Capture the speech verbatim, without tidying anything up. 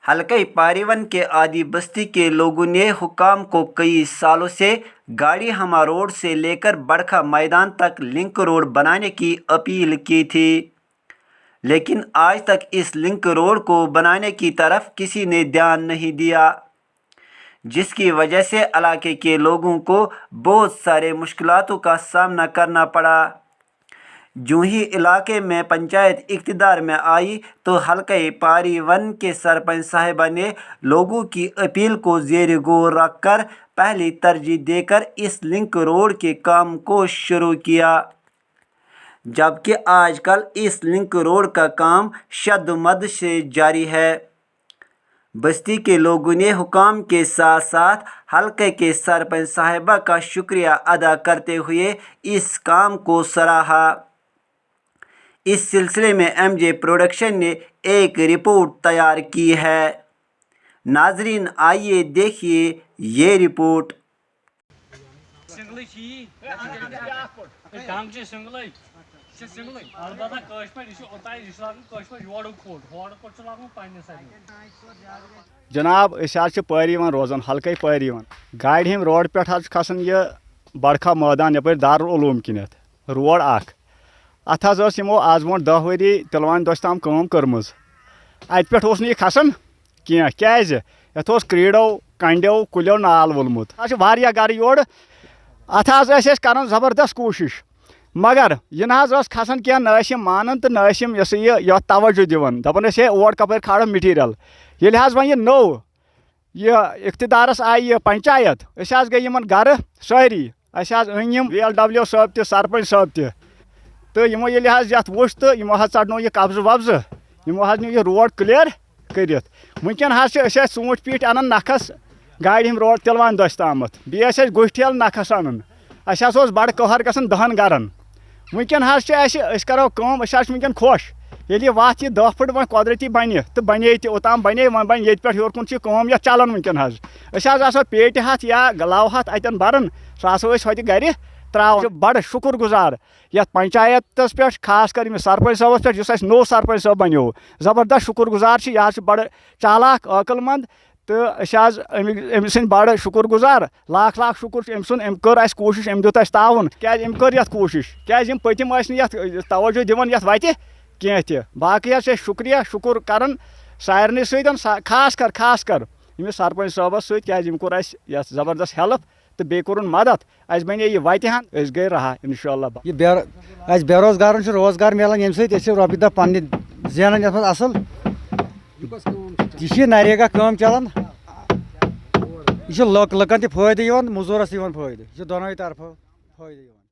الکئی پاریون کے آدی بستی کے لوگوں نے حکام کو کئی سالوں سے گاڑی ہما روڈ سے لے کر بڑکھا میدان تک لنک روڈ بنانے کی اپیل کی تھی، لیکن آج تک اس لنک روڈ کو بنانے کی طرف کسی نے دھیان نہیں دیا، جس کی وجہ سے علاقے کے لوگوں کو بہت سارے مشکلاتوں کا سامنا کرنا پڑا۔ جو ہی علاقے میں پنچایت اقتدار میں آئی تو حلقہ پاری ون کے سرپنچ صاحبہ نے لوگوں کی اپیل کو زیر غور رکھ کر پہلی ترجیح دے کر اس لنک روڈ کے کام کو شروع کیا، جبکہ آج کل اس لنک روڈ کا کام شد و مد سے جاری ہے۔ بستی کے لوگوں نے حکام کے ساتھ ساتھ حلقے کے سرپنچ صاحبہ کا شکریہ ادا کرتے ہوئے اس کام کو سراہا۔ اس سلسلے میں ایم جے پروڈکشن نے ایک رپورٹ تیار کی ہے۔ ناظرین، آئیے دیکھیے یہ رپورٹ۔ سنگلٕے چھِ یی۔ ڈنٛگ چھِ سنگلٕے۔ یہِ چھِ سنگلٕے۔ البتہ کٲشِر پٲٹھۍ، یہِ چھُ اوٚتام، یہِ چھُ لاگُن کٲشِر پٲٹھۍ یورُک کھوٚل۔ ہورٕ کھوٚل چھُ لاگُن پننہِ سایڈٕ۔ جناب، أسۍ حظ چھِ پٲرۍ یِوان روزان، حلقے پٲرۍ یِوان۔ گاڑِ ہُمہِ روڈ پٮ۪ٹھ حظ چھُ کھسان یہِ بڑکھا مٲدان یپٲرۍ دارالعلوم کِنٮ۪تھ۔ روڈ اکھ۔ اتھ حظ ٲس یِمو آز برونٛٹھ دَہ ؤری تِلوان دۄسہِ تام کٲم کٔرمٕژ۔ اتہِ پٮ۪ٹھ اوس نہٕ یہِ کھسان کینٛہہ۔ کیازِ؟ یتھ اوس کریٖڈو، کنڈیو، کُلیو نال وولمُت۔ اتھ چھِ واریاہ گرٕ یورٕ۔ اتھ حظ ٲسۍ أسۍ کران زبردست کوٗشش، مگر یہِ نہ حظ ٲس کھسان کینٛہہ، نہ ٲسۍ یِم مانان تہٕ نہ ٲسۍ یِم، یہِ ہسا یہِ، یتھ توجہ دِوان۔ دپان ٲسۍ، "ہے، اور کپٲرۍ کھالو مٹیٖریل؟" ییٚلہِ حظ وۄنۍ یہِ نوٚو یہِ اقتدارس آیہِ یہِ پنچایت، أسۍ حظ گٔے یِمن گرٕ سٲری۔ اَسہِ حظ أنۍ یِم وی ایل ڈبلیو صٲب تہِ، سرپنچ صٲب تہِ۔ تہٕ یِمو ییٚلہِ حظ یَتھ وٕچھ تہٕ یِمو حظ ژَٹنو یہِ قبضہٕ وبضہٕ۔ یِمو حظ نیوٗ یہِ روڈ clear کٔرِتھ۔ وٕنکٮ۪ن حظ چھِ أسۍ ٲسۍ ژوٗنٛٹھۍ پیٖٹۍ اَنان نَکھَس گاڑِ ہُم روڈ تِلوان دٔسۍ تامَتھ۔ بیٚیہِ ٲسۍ اَسہِ گُہۍ ٹھیلہٕ نَکھَس اَنان۔ اَسہِ حظ اوس بَڑٕ قہر گژھان دَہَن گَرَن۔ وٕنکٮ۪ن حظ چھِ اَسہِ، أسۍ کَرو کٲم، أسۍ حظ چھِ وٕنکٮ۪ن خۄش۔ ییٚلہِ یہِ وَتھ یہِ دَہ فُٹ وۄنۍ قۄدرٔتی بَنہِ تہٕ بَنے تہِ، اوٚتام بَنے، وۄنۍ بَنہِ ییٚتہِ پٮ۪ٹھ ہیوٚر کُن چھِ کٲم یَتھ چَلان وٕنکٮ۪ن حظ۔ أسۍ حظ آسو پیٹہِ ہَتھ یا گَلاوٕ ہَتھ اَتٮ۪ن بَران، سُہ آسو أسۍ ہوٚتہِ گَرِ ترٛاوان۔ چھِ بَڑٕ شُکُر گُزار یَتھ پنچایتَس پٮ۪ٹھ، خاص کر أمِس سرپنچ صٲبَس پٮ۪ٹھ، یُس اَسہِ نوٚو سرپنچ صٲب بَنیو۔ زبردست شُکُر گُزار چھِ، یہِ حظ چھِ بَڑٕ چالاک، عٲقٕل مند، تہٕ أسۍ حظ أمہِ، أمۍ سٕنٛدۍ بَڑٕ شُکُر گُزار۔ لاکھ لاکھ شُکُر چھُ أمۍ سُنٛد، أمۍ کٔر اَسہِ کوٗشِش، أمۍ دیُت اَسہِ تعاوُن۔ کیٛازِ أمۍ کٔر یَتھ کوٗشِش؟ کیٛازِ یِم پٔتِم ٲسۍ نہٕ یَتھ توجہ دِوان یَتھ وَتہِ کینٛہہ تہِ۔ باقٕے حظ چھِ أسۍ شُکریہ، شُکُر کَران سارنٕے سۭتۍ، سا-، خاص کر، خاص کر أمِس سرپنچ صٲبَس سۭتۍ، کیٛازِ أمۍ کوٚر اَسہِ یَتھ زبردست help تہٕ بیٚیہِ کوٚرُن مدد۔ اَسہِ بَنے یہِ وَتہِ ہَن، أسۍ گٔے رہا، اِنشاءاللہ۔ یہِ بے-، اَسہِ بے روزگارَن چھُ روزگار مِلان ییٚمہِ سۭتۍ، أسۍ چھِ رۄپیہِ دَہ پنٛنہِ زینان یَتھ منٛز اَصٕل۔ یہِ چھِ نریگا کٲم چلان۔ یہِ چھِ لُک-، لُکَن تہِ فٲیدٕ یِوان، مٔزوٗرَس تہِ یِوان فٲیدٕ۔ یہِ چھِ دۄنوَے طرفہٕ فٲیدٕ یِوان۔